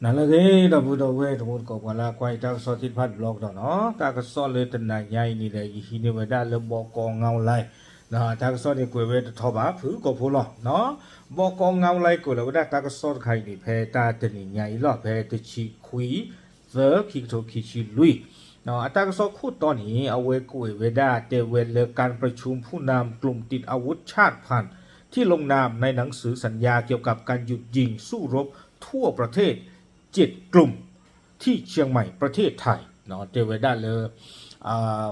နၤလၢအဂ့ၤ ဒီပုၢ်ဒီဝဲၢ်တံၤသကိး ပှၤလၢအကွၢ်ယတၢ်ကစီၣ်သ့ၣ်တဖၣ်တဘျီကဒီးနီၤ, တၢ်ကစီၣ်လၢတနၤညါအံၤန့ၣ်ဒီး ယဟံးန့ၢ်ဝဲဒၣ်လၢ ဘီကီငါဝ်းလၢ်, တၢ်ကစီၣ်န့ၣ်ကွဲးဝဲတထီဘၣ် ဖုကီၢ်ဖိလီၤ. ဘီကီငါဝ်းလၢ် ကွဲးလီၤဝဲဒၣ်တၢ်ကစီၣ်တခါအံၤန့ၣ် ဖဲတၢ်တနံၤညါအံၤလီၤ, ဖဲတဆံခွံသီ ခံကထိခံဆံလွံၢ်, အတၢ်ကစီၣ်ခိၣ်တီန့ၣ် အဝဲကွဲးဝဲဒၣ်တဲဝဲလၢ การประชุมผู้นำกลุ่มติดอาวุธชาติพันธ์ ที่ลงนามในหนังสือสัญญาเกี่ยวกับการหยุดยิงสู้รบทั่วประเทศ เจ็ดกลุ่ม ที่เชียงใหม่ ประเทศไทย တဲဝဲဒၣ်လၢ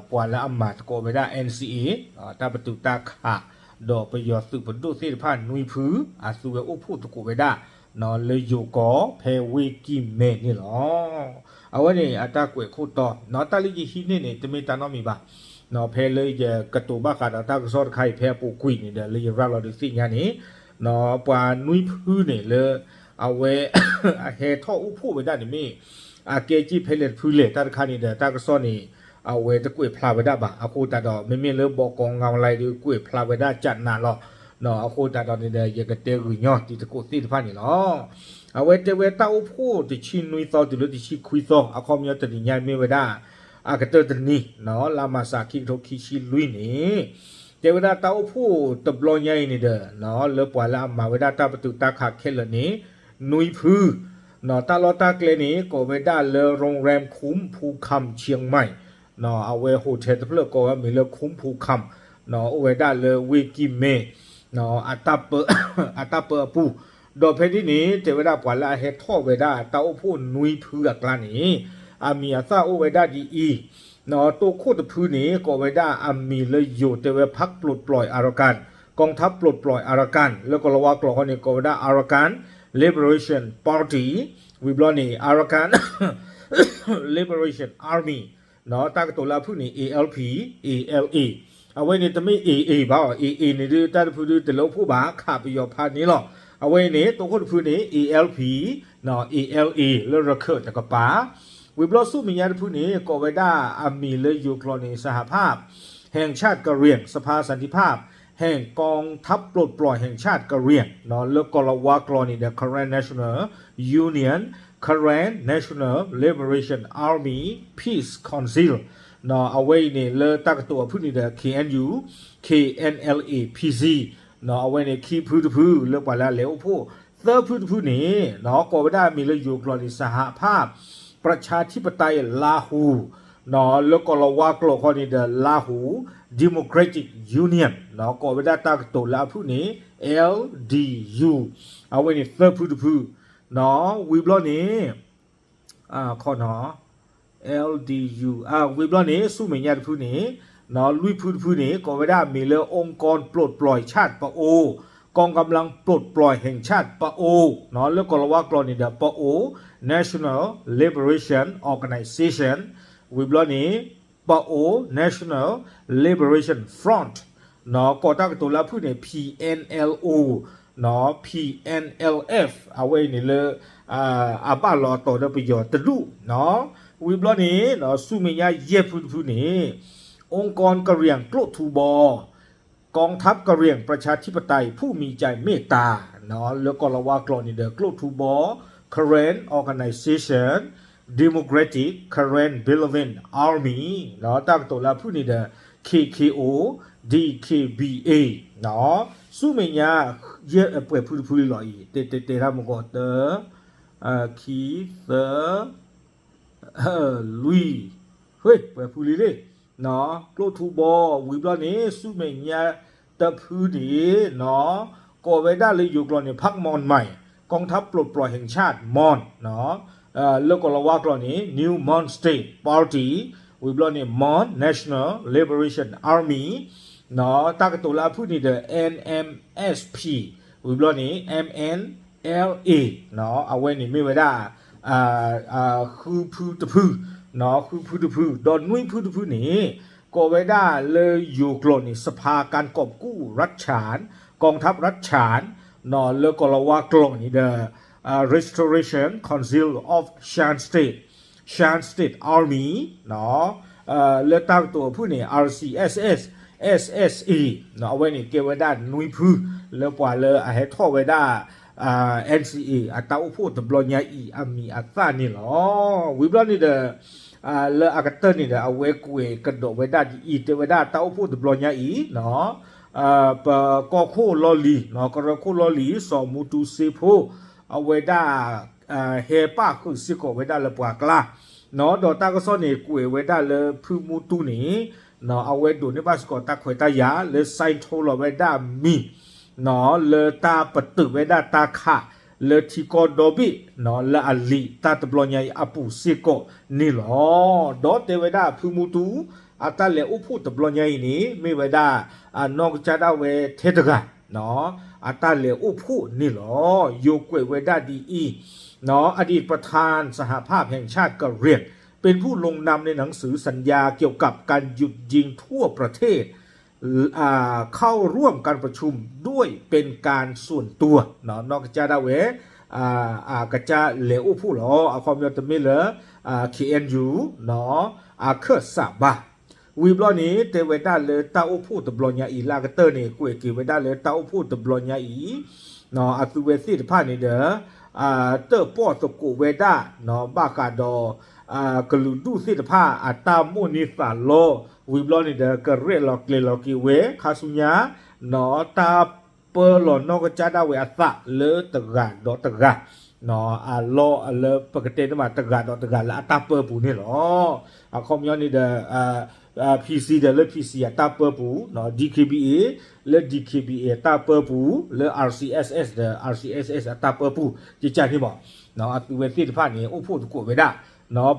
ပှၤလၢအမၤသကိးဝဲဒၣ် NCA တၢ်ပတုာ်တၢ်ခး ဒီးပယီၤသုးပဒိၣ်သ့ၣ်တဖၣ်နွံဖု အသုဝဲအိၣ်ဖှိၣ်သကိးဝဲဒၣ် လၢယိၤကီၢ် ဖဲဝ့ၢ်ကံၢ်မဲန့ၣ်လီၤ. အဝဲန့ၣ်အတၢ်ကွဲးခိၣ်တီ, တၢ်လၢယဟံးန့ၢ်န့ၣ် တမ့ၢ်တၢ်နီတမံၤဘၣ်. ဖဲလၢယကတိၤဘၣ်ဃးဒီးတၢ်ကစီၣ်တခါအံၤ ဖဲအပူၤကွံာ်န့ၣ်ဒီး လၢယရၤလီၤဒုးသ့ၣ်ညါန့ၣ် ပှၤနွံဖုန့ၣ်လၢ အဝဲ အဟဲထီၣ်အိၣ်ဖှိၣ်ဝဲဒၣ်န့ၣ်မ့ၢ် အကဲက့ၢ်ဖဲလဲၣ်တဖုလဲၣ် တၢ်တခါန့ၣ်ဒီး တၢ်ကစီၣ်န့ၣ် အဝဲတကွဲးဖျါဝဲဒၣ်ဘၣ်. အဃိသတးဒီး မ့မ့ၢ်လၢ ဘီကီငါဝ်းလၢ် ဒီးကွဲးဖျါဝဲဒၣ်ကနးလီၤ. အဃိသတးဒီးန့ၣ်ဒီး ယကတဲဂုာ်ညီတံၤသကိးသ့ၣ်တဖၣ်န့ၣ်လီၤ. အဝဲတဲဝဲတၢ်အိၣ်ဖှိၣ်တဆံနွံသီတုၤလၢတဆံခွံသီ အခီပညီတနံၤညါမ့ၢ်ဝဲဒၣ် အကတၢၢ်တနံၤ လါမၢ်ၡး ခံကထိခံဆံလွံၢ်န့ၣ် တဲဝဲဒၣ်တၢ်အိၣ်ဖှိၣ်တဘျီညါအံၤန့ၣ်ဒီး လၢပှၤလၢအမၤဝဲဒၣ်တၢ်ပတုာ်တၢ်ခးခဲလၢာ်န့ၣ် နွံဖု တၢ်လီၢ်တၢ်ကျဲန့ၣ် ကိးဝဲဒၣ်လၢ โรงแรมคุ้มภูคำเชียงใหม่ အဝဲ hotel တဖျၢၣ်ကိးဝဲမ့ၢ်လၢ คุ้มภูคำ အိၣ်ဝဲဒၣ်လၢဝ့ၢ်ကံၢ်မဲ အတၢ်ပၢအပူၤ, ဒီးဖဲဒ်န့ၣ် တဲဝဲဒၣ်ပှၤလၢအဟဲထီၣ်ဝဲဒၣ်တၢ်အိၣ်ဖှိၣ်နွံဖုအကျါန့ၣ် အမံၤအသၣ်အိၣ်ဝဲဒၣ်ဒ်အံၤ, တိခိၣ်တဖုန့ၣ် ကိးဝဲဒၣ်အမံၤလၢယိၤတဲဝဲ พรรคปลดปล่อยอารากัน, กองทัพปลดปล่อยอารากัน လၢကိၤလၤဝါကျိာ်ဃီန့ၣ် ကိးဝဲဒၣ် Arakan Liberation Party, ဝံၤဘျီန့ၣ် Arakan Liberation Army တၢ်ကတိၤလၢအဖုၣ်န့ၣ် A L P, A L A, အဝဲန့ၣ်တမ့ၢ် A A ဘၣ်အီၤ, A A န့ၣ်ဒုး တၢ်တဖုဒုးတလၢအိၣ်ဖှိၣ်ဘၣ် ခးပယီၤဖးန့ၣ်လီၤ. အဝဲအံၤန့ၣ် တိခိၣ်တဖုန့ၣ် A L P, A L A လၢရခၢၣ်တကပၤ, ဝံၤဘျီဆူမဲာ်ညါတဖုန့ၣ် ကိးဝဲဒၣ်အမံၤလၢယိၤကျိာ်န့ၣ် สหภาพแห่งชาติกะเหรี่ยง, สภาสันติภาพแห่งกองทัพปลดปล่อยแห่งชาติกะเหรี่ยง လၢကိၤလၤဝါကျိာ်န့ၣ်ဒီး Karen National Union, Karen National Liberation Army Peace Council, အဝဲအံၤန့ၣ် လၢတၢ်ကတိၤအဖုၣ်န့ၣ်ဒီး K N U, K N L A P C, အဝဲန့ၣ်ခံဖုတဖု လၢပှၤလၢအလဲၤအိၣ်ဖှိၣ်, သၢဖုတဖုန့ၣ် ကိးဝဲဒၣ်အမံၤလၢယိၤကျိာ်န့ၣ် สหภาพประชาธิปไตยลาหู လၢကိၤလၤဝါကျိာ်ဃီန့ၣ်ဒီး Lahu Democratic Union ကိးဝဲဒၣ်တၢ်ကတိၤလၢအဖုၣ်န့ၣ် L D U, အဝဲန့ၣ်သၢဖုတဖု, ဝံၤဘျီန့ၣ် ခီနီၤ L D U, ဝံၤဘျီန့ၣ် ဆူမဲာ်ညါတဖုန့ၣ် လွံၢ်ဖုတဖုန့ၣ် ကိးဝဲဒၣ်အမံၤလၢ องค์กรปลดปล่อยชาติปะโอ, กองกำลังปลดปล่อยแห่งชาติปะโอ လၢကိၤလၤဝါကျိာ်န့ၣ်ဒီး Pa'o National Liberation Organization, ဝံၤဘျီန့ၣ် Pa'o National Liberation Front, ကိးတၢ်ကတိၤလၢအဖုၣ်န့ၣ် P N L O, P N L F, အဝဲအံၤန့ၣ်လၢ အဘၣ်လီၤအတီၤဒီးပယီၤတဒူၣ်, ဝံၤဘျီန့ၣ် ဆူမဲာ်ညါယဲၢ်ဖုတဖုန့ၣ် องค์กรกะเหรี่ยงกล้าทูบอ กองทัพกะเหรี่ยงประชาธิปไตยผู้มีใจเมตตา လၢကိၤလၤဝါကျိာ်န့ၣ်ဒီး กล้าทูบอ Karen Organization, Democratic Karen Beloved Army, တၢ်ကတိၤလၢအဖုၣ်န့ၣ်ဒီး K K O, D K B A, ဆူမဲာ်ညါ ယဲၢ်ပှဲၤဖုတဖုလံလီၤအံၤ တဲတဲတဲတၢ်မကီးတၢ ခံ သၢ လွံၢ်, ပှဲၤဖုလံလံ, กล้าทูบอ ဝံၤဘျီန့ၣ် ဆူမဲာ်ညါတဖုန့ၣ် ကိးဝဲဒၣ်လၢယိၤကျိာ်န့ၣ် พรรคมอญใหม่ กองทัพปลดปล่อยแห่งชาติมอญ, လၢကိၤလၤဝါကျိာ်န့ၣ် New Mon State Party, ဝံၤဘျီန့ၣ် Mon National Liberation Army, တၢ်ကတိၤလၢအဖုၣ်န့ၣ်ဒီး N M S P, ဝံၤဘျီန့ၣ် M N L A, အဝဲန့ၣ်မ့ၢ်ဝဲဒၣ် ဃုဖုတဖု, ဃုဖုတဖု, ဒီးနွံဖုတဖုန့ၣ် ကိးဝဲဒၣ်လၢယိၤကျိာ်န့ၣ် สภาการกอบกู้รัฐฉาน, กองทัพรัฐฉาน, လၢကိၤလၤဝါကျိာ်န့ၣ်ဒီး Restoration Council of Shan State, Shan State Army, လၢတၢ်ကတိၤအဖုၣ်န့ၣ် R C S S, S S A, အဝဲန့ၣ်ကဲဝဲဒၣ်နွံဖု လၢပှၤလၢအဟဲထီၣ်ဝဲဒၣ် NCA အတၢ်အိၣ်ဖှိၣ်တဘျီညါအံၤအမံၤအသၣ်န့ၣ်လီၤ. ဝံၤဘျီန့ၣ်ဒီး လၢအကတၢၢ်န့ၣ်ဒီး အဝဲကွဲးကဒီးဝဲဒၣ်ဒ်အံၤ တဲဝဲဒၣ်တၢ်အိၣ်ဖှိၣ်တဘျီညါအံၤ ပကီၢ်ခိၣ်လီၢ်လံၤ ကရၢခိၣ်လီၢ်လံၤ စီၤမူတူစ့ဖိ အဝဲဒၣ် ဟဲပၣ်ဃုာ်စ့ၢ်ကီးဝဲဒၣ်လၢပှၤကျါ ဒီးတၢ်ကစီၣ်န့ၣ် ကွဲးဝဲဒၣ်လၢဖုမူတူန့ၣ် အဝဲဒိးန့ၢ်ဘၣ်စ့ၢ်ကီးတၢ်ခွဲးတၢ်ယာ် လၢ sign ထိလီၤဝဲဒၣ်မံၤ လၢတၢ်ပတုာ်ဝဲဒၣ်တၢ်ခး လၢထံကီၢ်ဒီဘ့ၣ် လၢအလံာ်တၢ်တဘျီညါအံၤအပူၤစ့ၢ်ကီးန့ၣ်လီၤ. ဒီးတဲဝဲဒၣ်ဖုမူတူ အတၢ်လဲၤအိၣ်ဖှိၣ်တဘျီညါအံၤန့ၣ် မ့ၢ်ဝဲဒၣ် အနီၢ်ကစၢ်ဒၣ်ဝဲထဲတဂၤ အတၢ်လဲၤအိၣ်ဖှိၣ်န့ၣ်လီၤ. ယိၤကွဲးဝဲဒၣ်ဒ်အံၤ อดีตประธานสหภาพแห่งชาติกะเหรี่ยง เป็นผู้ลงนามในหนังสือสัญญาเกี่ยวกับการหยุดยิงทั่วประเทศ เข้าร่วมการประชุมด้วยเป็นการส่วนตัว နီၢ်ကစၢ်ဒၣ်ဝဲ အကစၢ်လဲၤအိၣ်ဖှိၣ်လီၤ. အခီပညီတမ့ၢ်လၢ KNU အခၢၣ်စးဘၣ်. ဝံၤဘျီန့ၣ် တဲဝဲဒၣ်လၢတၢ်အိၣ်ဖှိၣ်တဘျီညါအံၤ လၢအကတၢၢ်န့ၣ် ကွဲးက့ၤဝဲဒၣ်လၢတၢ်အိၣ်ဖှိၣ်တဘျီညါအံၤ အသုဝဲသ့ၣ်တဖၣ်န့ၣ်ဒီး တၢၣ်ပီၣ်သကိးဝဲဒၣ် ဘၣ်ဃးဒီး ကလုာ်ဒူၣ်သ့ၣ်တဖၣ်အတၢ်မိၣ်န့ၢ်သးလီ ဝံၤဘျီန့ၣ်ဒီး ကရဲၣ်လီၤကျဲၤလီၤက့ၤဝဲ ခါဆူညါ တၢ်ပၢလီၤနီၢ်ကစၢ်ဒၣ်ဝဲအသးလၢတဂၤဒီးတဂၤ အလီၢ်လၢပကတဲန့ၣ်မး တဂၤဒီးတဂၤလၢအတၢ်ပၢပူၤန့ၣ်လီၤ. အခီပညီန့ၣ်ဒီး PC ဒီးလၢ PC အတၢ်ပၢပူၤ DKBA လၢ DKBA အတၢ်ပၢပူၤ လၢ RCSS ဒီး RCSS အတၢ်ပၢပူၤ ကကၢ်န့ၣ်မး အသုဝဲသ့ၣ်တဖၣ်န့ၣ် အိၣ်ဖှိၣ်သကိးဝဲဒၣ်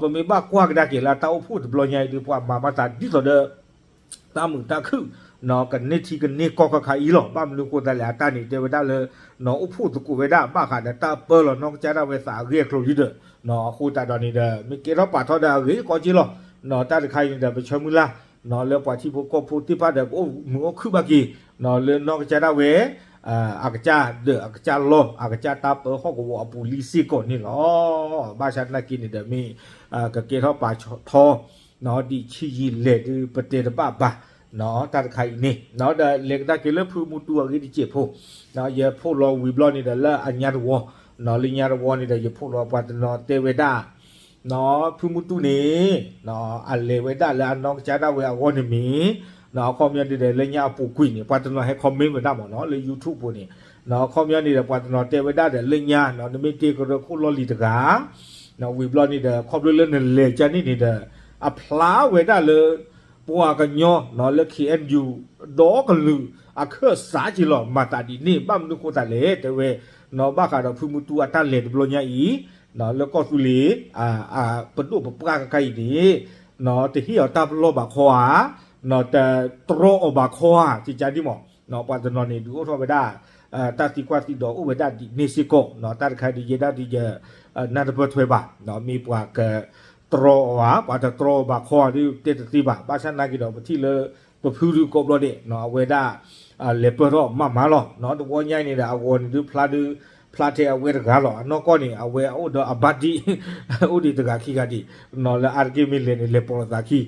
ပမ့ၢ်ဘၣ်ကွၢ်ကဒါက့ၤလၢတၢ်အိၣ်ဖှိၣ်တဘျီညါအံၤဒီး ပှၤမၤမၤသးဒ်သိးဒီး တၢ်မုာ်တၢ်ခုၣ် ကန့ၢ်ထံကန့ၢ်ကီၢ်ခါခါအံၤလီၤ. ဘၣ်မနုၤဃိသတးလဲၣ် အတၢ်န့ၣ်တဲဝဲဒၣ်လၢ အိၣ်ဖှိၣ်သကိးဝဲဒၣ် ဘၣ်ဃးဒီးတၢ်ပၢလီၤနီၢ်ကစၢ်ဒၣ်ဝဲသးအဂ့ၢ်အကျိၤလံဒီး အဃိသတးဒီးန့ၣ်ဒီး မ့ၢ်ကဲထီၣ်ပာ်ထီၣ်ဒီးအဂ့ၤကီက့လီၤ. တၢ်တခါအံၤန့ၣ်ဒီး ပဆၢမုၢ်လၢ် လၢပှၤထံဖိကီၢ်ဖိသ့ၣ်တဖၣ်ဒီး ကအိၣ်မုာ်အိၣ်ခုၣ်ဘၣ်က့ၤ လၢနီၢ်ကစၢ်ဒၣ်ဝဲ အကစၢ်ဒီးအကစၢ်လီၢ် အကစၢ်တၢ်ပၢဟီၣ်ကဝီၤအပူၤလံစ့ၢ်ကီးန့ၣ်လီၤ. ဘၣ်ဆၣ်သနာ်က့န့ၣ်ဒီး မ့ၢ်ကကဲထီၣ်ပာ်ထီၣ် ဒံးဆံးယံာ်လဲၣ်ဒီး ပတဲတဘၣ်ဘၣ် တၢ်တခါအံၤန့ၣ် ဒီးလဲၤကဒါက့ၤလၢဖုမူတူအဂ့ၢ်တစဲးဖိ ယဖိးလီၤဝံၤဘျီန့ၣ်ဒီး လၢအညါတဝီ လၢညါတဝီန့ၣ်ဒီး ယဖိးလီၤပှၤတနီၤတဲဝဲဒၣ် ဖုမူတူန့ၣ် အလဲၤဝဲဒၣ်လၢအနီၢ်ကစၢ်ဒၣ်ဝဲအဂီၢ်န့ၣ်မ့ၢ် အခီပညီန့ၣ်ဒီး လၢညါအပူၤကွံာ်န့ၣ် ပှၤတနီၤဟဲ comment ဝဲဒၣ်မ့ၢ်နီၤ လၢ YouTube ပူၤန့ၣ် အခီပညီန့ၣ်ဒီး ပှၤတနီၤတဲဝဲဒၣ်ဒီး လၢညါ နမ့ၢ်တ့ကရၢခိၣ်လီၢ်လံၤတဂၤ ဝံၤဘျီန့ၣ်ဒီး ခီဖျိလၢနလဲၤကန့ၣ်န့ၣ်ဒီး အဖျါဝဲဒၣ်လၢ ပှၤကညီလၢ KNU ဒီကလုာ်အခၢၣ်စးက့လီၤ မၤသးဒ်န့ၣ် ဘၣ်မနုၤဃိသတးလဲၣ် တဲဝဲ ဘၣ်ဃးဒီးဖုမူတူအတၢ်လဲၤတဘျီညါအံၤ လၢကီၢ်သူလ့ၤ ပဒိၣ်ပပှၢ်ခဲခါအံၤန့ၣ် တဟ့ၣ်အီၤတၢ်ပလီၢ်ဘၣ်ခီဧါ တတြီအီၤဘၣ်ခီဧါ ကကန့ၣ်မး ပှၤတနီၤန့ၣ် ဒုးအိၣ်ထီၣ်ဝဲဒၣ် တၢ်သံကွၢ်သံဒိးအိၣ်ဝဲဒၣ်ဒ်န့ၣ်စ့ၢ်ကီး တၢ်တခါဒုးယဲဒၣ်ဒုးယ နၢ်တပၢၢ်ထွဲဘၣ် မ့ၢ်ပှၤကတြီအီၤဧါ ပှၤတတြီအီၤဘၣ်ခီဧါဒုးတဲတသ့ဘၣ် ဘၣ်ဆၣ်သနာ်က့ဒီး ပထံၣ်လၢ ပဖုဒုးကိးဘျီဒဲး အဝဲဒၣ် လဲၤပၢၢ်ထီၣ်မးမးလီၤ တဝီညါအံၤန့ၣ်ဒီး အဂီၤန့ၣ်ဒုးဖျါဒုး ဖျါထဲအဝဲတဂၤလီၤ အနီၢ်ကီၢ်န့ၣ် အဝဲအိၣ်ဒီးအဘၣ်ဒံၣ် အိၣ်ဒံးတဂၤခံဂၤဒံး လၢအါတက့ၢ်မ့ၢ်လဲၤန့ၣ် လဲၤပိာ်လိာ်သးခံ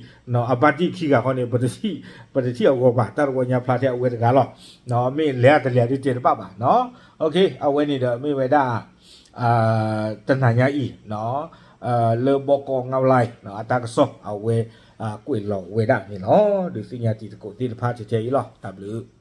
အဘၣ်ဒံၣ်ခံဂၤဃီန့ၣ် ပတထံၣ်အဂီၤဘၣ် တၢ်တဝီညါဖျါထဲအဝဲတဂၤလီၤ မ့ၢ်လဲၤတလဲၤဒုးတဲတဘၣ်ဘၣ် အဝဲန့ၣ်ဒီးမ့ၢ်ဝဲဒၣ် တနၤညါအံၤ လၢဘီကီၢ်ငါဝ်လၢ် အတၢ်ကစီၣ် အဝဲ ကွဲးလီၤဝဲဒၣ်န့ၣ်လီၤ ဒုးသ့ၣ်ညါတံၤသကိးသ့ၣ်တဖၣ်ထဲထဲအံၤလီၤ တၢ်ဘျုး